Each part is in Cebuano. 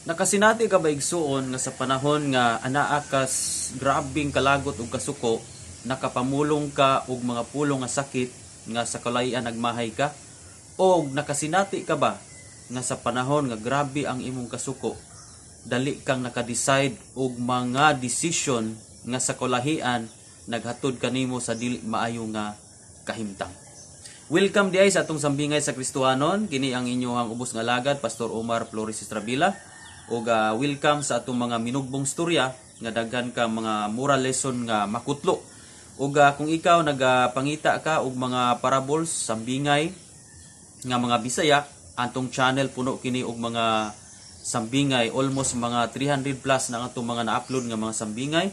Nakasinati ka ba, igsuon, nga sa panahon nga anaa kas grabeng kalagot ug kasuko, nakapamulong ka og mga pulong nga sakit nga sa kalahian nagmahay ka? Og nakasinati ka ba nga sa panahon nga grabe ang imong kasuko, dali kang naka-decide og mga desisyon nga sa kalahian naghatod kanimo sa dili maayo nga kahimtang? Welcome diay sa atong sambingay sa Kristohanon. Kini ang inyong ubos nga alagad, Pastor Omar Flores Estrabila. Ug welcome sa atong mga minugbong storya nga daghan ka mga moral lesson nga makutlo. Ug kung ikaw nagapangita ka og mga parables, sambingay nga mga Bisaya, atong channel puno kini og mga sambingay, almost mga 300 plus na ang atong mga na-upload nga mga sambingay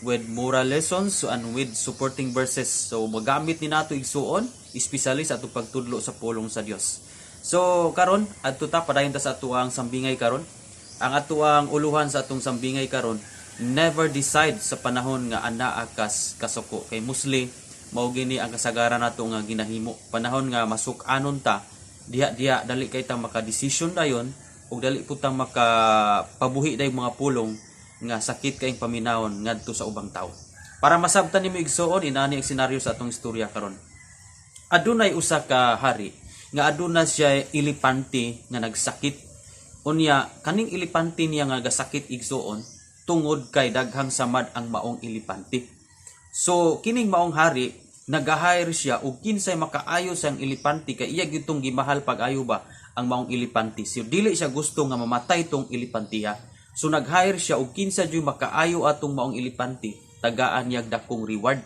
with moral lessons and with supporting verses. So magamit ni nato, igsuon, especially sa atong pagtudlo sa pulong sa Dios. So karon, adto ta, padayon ta sa atoang sambingay karon. Ang atoang uluhan sa atong sambingay karon, never decide sa panahon nga anaa kas kasuko, kay mostly mao gini ang kasagaran nato nga ginahimo. Panahon nga masuk-anon ta, diha diha dali kay ta maka-decision dayon ug dali pud ta makapabuhi dayon mga pulong nga sakit kayong paminawon ngadto sa ubang tawo. Para masabtan nimo, igsuon, inani ang senaryo sa atong istorya karon. Adunay usa ka hari nga aduna siya elepante nga nagsakit. Unya kaning elepante niya nga gasakit, igsuon, tungod kay daghang samad ang maong elepante. So kining maong hari, nagahire siya og kinsay makaayo sa elepante kay iya gitong gimahal pag-ayo ba ang maong elepante. So dili siya gusto nga mamatay tong elepante ha. So nag-hire siya og kinsa juy makaayo atong maong elepante, tagaan niya dakong reward.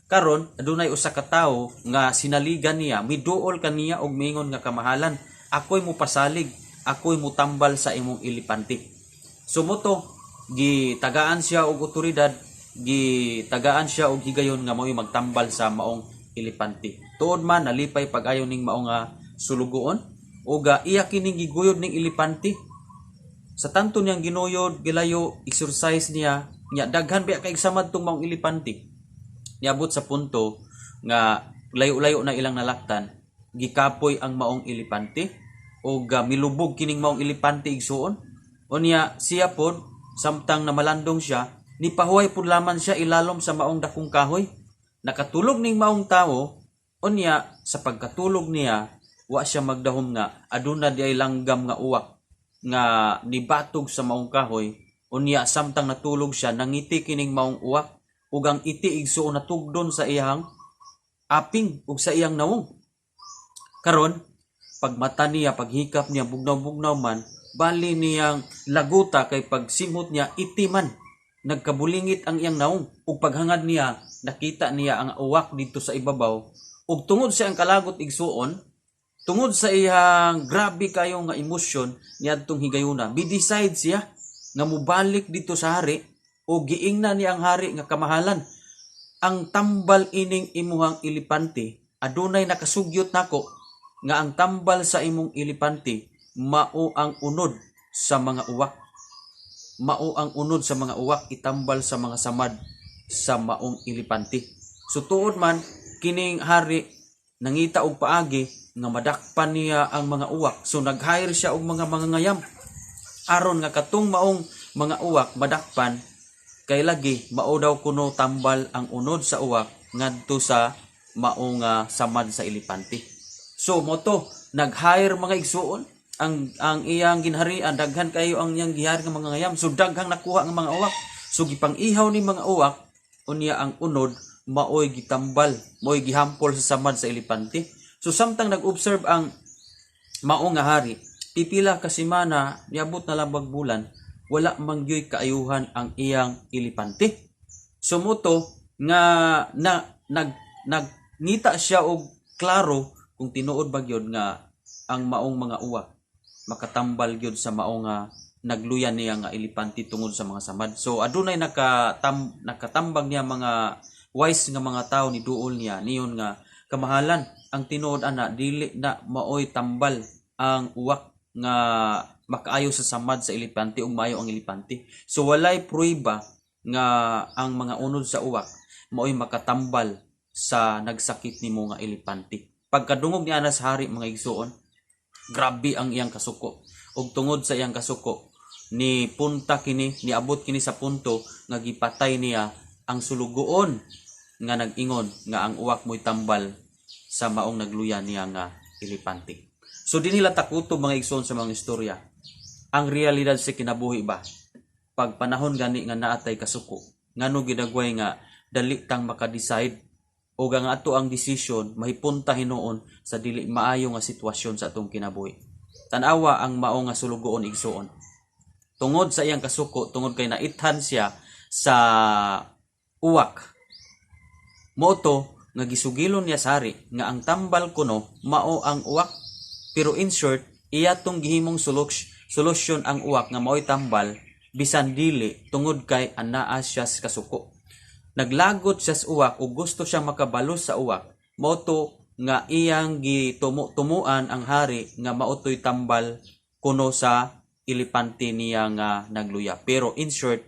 Karon, adunay usa ka tawo nga sinaligan niya, miduol kaniya og mingon nga, "Kamahalan, ako'y mupasalig, ako'y mutambal sa imong elepante." So moto, gitagaan siya og otoridad, gitagaan siya og higayon nga mao'y magtambal sa maong elepante. Tuod man, nalipay pag-ayo ning maong nga sulugoon ug iya kining giguyod ning elepante. Sa tanto niyang ginuyod, gilayo, exercise niya, nya daghan ba kay samad tong maong elepante. Niabot sa punto nga layo-layo na ilang nalaktan, gikapoy ang maong elepante o milubog kining maong elepante, igsuon. Unya siya pod, samtang namalandong siya, nipahuway pud laman siya ilalom sa maong dakong kahoy. Nakatulog ning maong tawo, unya sa pagkatulog niya, wa siya magdahom nga aduna di ay langgam nga uwak nga nibatog sa maong kahoy. Unya samtang natulog siya, nangiti kining maong uwak ug ang iti, igsuon, natugdon sa iyang aping ug sa iyang nawong. Karon, pagmata niya, paghikap niya, bugnaw-bugnaw man, bali niyang laguta kay pagsimhot niya, iti man. Nagkabulingit ang iyang nawong ug paghangad niya, nakita niya ang uwak dito sa ibabaw. Ug tungod sa iyang kalagot, igsuon, tungod sa iyang grabe kayo nga emosyon niadtong higayuna, bi-decide siya nga mobalik dito sa hari o giingna niya ang hari nga, "Kamahalan, ang tambal ining imuhang elepante, adunay nakasugyot nako nga ang tambal sa imong elepante mao ang unod sa mga uwak. Mao ang unod sa mga uwak itambal sa mga samad sa maong elepante." So tuod man, kining hari nangita og paagi nga madakpan niya ang mga uwak. So nag-hire siya og mga mangangayam aron nga katong maong mga uwak madakpan, kay lagi mao daw kuno tambal ang unod sa uwak ngadto sa maong samad sa elepante. So moto, nag-hire, mga igsuon, ang iyang ginharian, daghan kayo ang iyang gihire nga mga ngayam. So daghang nakuha nga mga uwak. So gipang-ihaw ni mga uwak, unya ang unod maoy gitambal, maoy gihampol sa samad sa elepante. So samtang nag-observe ang mao nga hari, pipila ka semana, niabot na labag bulan, wala man gyoy kaayuhan ang iyang elepante. So moto nga na nag nagngita siya og klaro kung tinuod ba gyud nga ang maong mga uwak makatambal gyud sa maong nga nagluya niya nga elepante tungod sa mga samad. So adunay nakatambag niya mga wise nga mga tao ni duol niya niyon nga, "Kamahalan, ang tinuod ana, dili na maoy tambal ang uwak nga makaayo sa samad sa elepante ug maayo ang elepante. So walay pruweba nga ang mga unod sa uwak maoy makatambal sa nagsakit nimo nga elepante." Pagkadungog ni ana sa hari, mga igsuon, grabe ang iyang kasuko. Ug tungod sa iyang kasuko, Ni punta kini, niabot kini sa punto nga gipatay niya ang sulugoon nga nag-ingon nga ang uwak mo'y tambal sa maong nagluya niya nga elepante. So di nila takuto, mga igsoon, sa mga istorya. Ang realidad sa kinabuhi ba? Pag panahon gani nga naatay kasuko, ngano gidagway nga dali tang maka-decide o nga ato ang desisyon mahipunta hinuon sa dili maayo nga sitwasyon sa atong kinabuhi? Tan-awa ang mao nga sulugoon, igsoon. Tungod sa iyang kasuko, tungod kay naithan siya sa uwak, mao to nga gisugilon niya sa hari nga ang tambal kuno mao ang uwak. Pero in short, iya tong gihimong solution ang uwak nga mao'y tambal bisan dili, tungod kay anaa siya sa kasuko. Naglagot siya sa uwak ug gusto siya makabalos sa uwak. Mao to nga iyang gitumu-tumuan ang hari nga mao to'y tambal kuno sa elepante niya nga nagluya. Pero in short,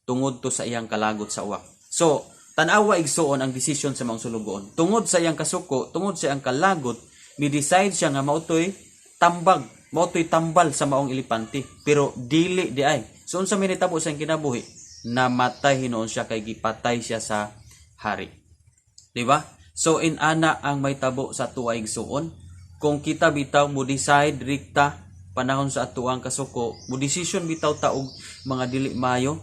tungod to sa iyang kalagot sa uwak. So, tan-awa, igsuon, ang desisyon sa mga sulugoon. Tungod sa iyang kasuko, tungod sa iyang kalagot, mi-decide siya nga mao to'y tambag, mao to'y tambal sa maong elepante. Pero dili di ay. So unsa may nitabo sa iyang kinabuhi? Namatay hinuon siya kay gipatay siya sa hari. Di ba? So in ana ang may tabo sa tuwa, igsuon. Kung kita bitaw mo decide rikta panahon sa atuang kasuko, mo decision bitaw ta og mga dili maayo,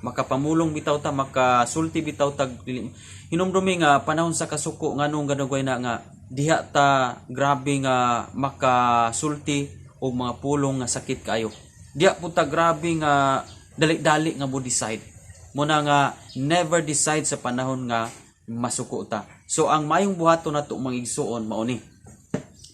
Makapamulong bitaw ta, makasulti bitaw ta dili. Hinumdumi nga panahon sa kasuko, nganong ganugay na nga diha ta grabe nga makasulti og mga pulong nga sakit kaayo. Diha pud ta grabe nga dali-dali nga mo decide. Muna nga never decide sa panahon nga masuko ta. So ang mayong buhaton nato, mga igsuon, mao ni: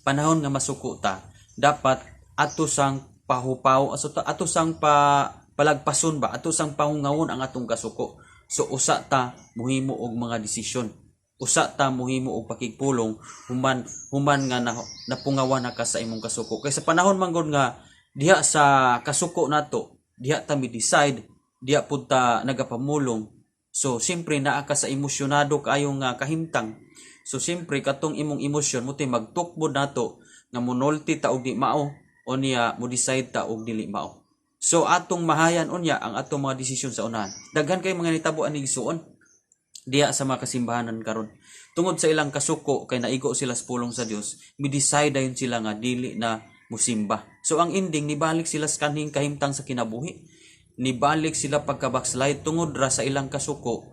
Panahon nga masuko ta, dapat ato sang pahupaw, ato, ato sang pa palagpason ba, ato sang pahungawon ang atong kasuko. So usa ta muhimo og mga desisyon. Usa ta muhimo og pakigpulong human human nga na, napungawan na ka sa imong kasuko. Kay sa panahon man gud nga diha sa kasuko nato, diha ta mi decide, diha pud ta nagapamulong. So siyempre naa ka sa emosyonado kaayo nga kahimtang. So siyempre katong imong emosyon mo magtukbod nato nga monulti ta og di mao o niya mo decide ta og dili mao. So atong mahayan unya ang atong mga desisyon sa unahan. Daghan kay mga nitabo ani, igsuon, diha sa mga kasimbahanan karon. Tungod sa ilang kasuko kay naigo sila sa pulong sa Dios, mi-decide dayon sila nga dili na musimba. So ang ending, nibalik sila sa kanhing kahimtang sa kinabuhi. Nibalik sila pagka-backslide tungod ra sa ilang kasuko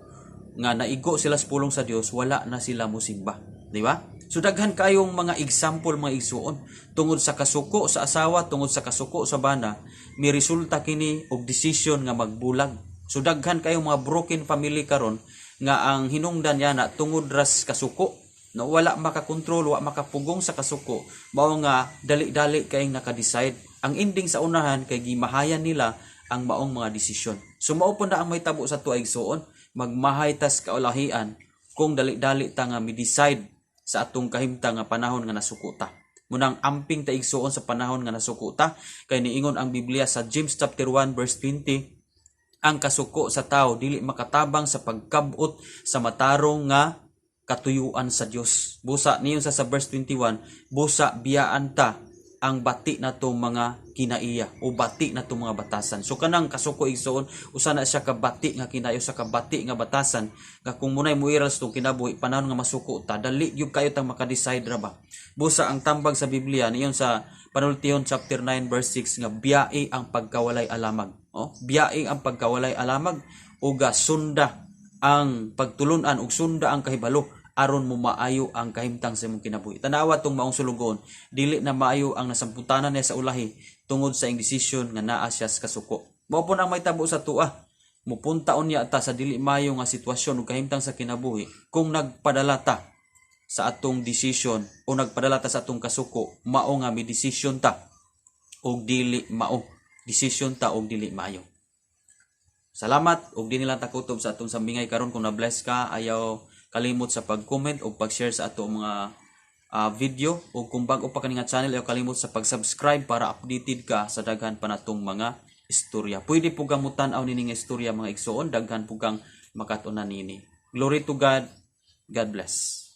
nga naigo sila sa pulong sa Dios, wala na sila musimba. Di ba? So daghan kayong mga example, mga igsuon, tungod sa kasuko sa asawa, tungod sa kasuko sa bana, mi resulta kini og desisyon nga magbulag. So daghan kayong mga broken family karon nga ang hinungdan yana tungod ras kasuko. No, wala makakontrol, wa makapugong sa kasuko, mao nga dali-dali kayong naka-decide. Ang ending sa unahan kay gimahayan nila ang maong mga desisyon. So mao po na ang mahitabo sa tuwa, igsuon, magmahay tas kaulahian kung dali-dali ta nga mi-decide sa atong kahimtang nga panahon nga nasuko ta. Munang amping ta, igsuon, sa panahon nga nasuko ta, kay niingon ang Biblia sa James chapter 1 verse 20, ang kasuko sa tao dili makatabang sa pagkabot sa matarong nga katuyuan sa Dios. Busa niyon sa verse 21, busa biyaan ta ang bati natong mga kinaiya o bati natong mga batasan. So kanang kasuko, igsoon, usa na siya ka bati nga kinaiya, usa ka bati nga batasan nga kung munay muiral sa tong kinabuhi, panahon nga masuko ta, dali gyud kayo tang maka-decide ra ba. Busa ang tambag sa Biblia niyon sa Panultihon chapter 9 verse 6 nga biyai ang pagkawalay alamag. Oh, biyai ang pagkawalay alamag uga sunda ang pagtulunan ug sunda ang kahibalo aron mo maayo ang kahimtang sa imong kinabuhi. Tanawa tong maong sulugoon, dili na maayo ang nasamputanan niya sa ulahi tungod sa iyang desisyon nga naa siya sa kasuko. Mao po ang mahitabo sa tua. Mupunta unya ta sa dili maayo nga sitwasyon ug kahimtang sa kinabuhi kung nagpadala ta sa atong desisyon o nagpadala ta sa atong kasuko, mao nga mi desisyon ta og dili mao. Desisyon ta og dili maayo. Salamat ug di nila takutob sa atong sambingay karon. Kung na-bless ka, ayaw kalimot sa pag-comment o pag-share sa atong mga video, ug kung bag-o pa kani nga channel, ayaw kalimot sa pag-subscribe para updated ka sa daghan pa natong mga istorya. Pwede po kang mutan-aw nini nga istorya, mga igsuon, daghan po kang makatunan nini. Glory to God. God bless.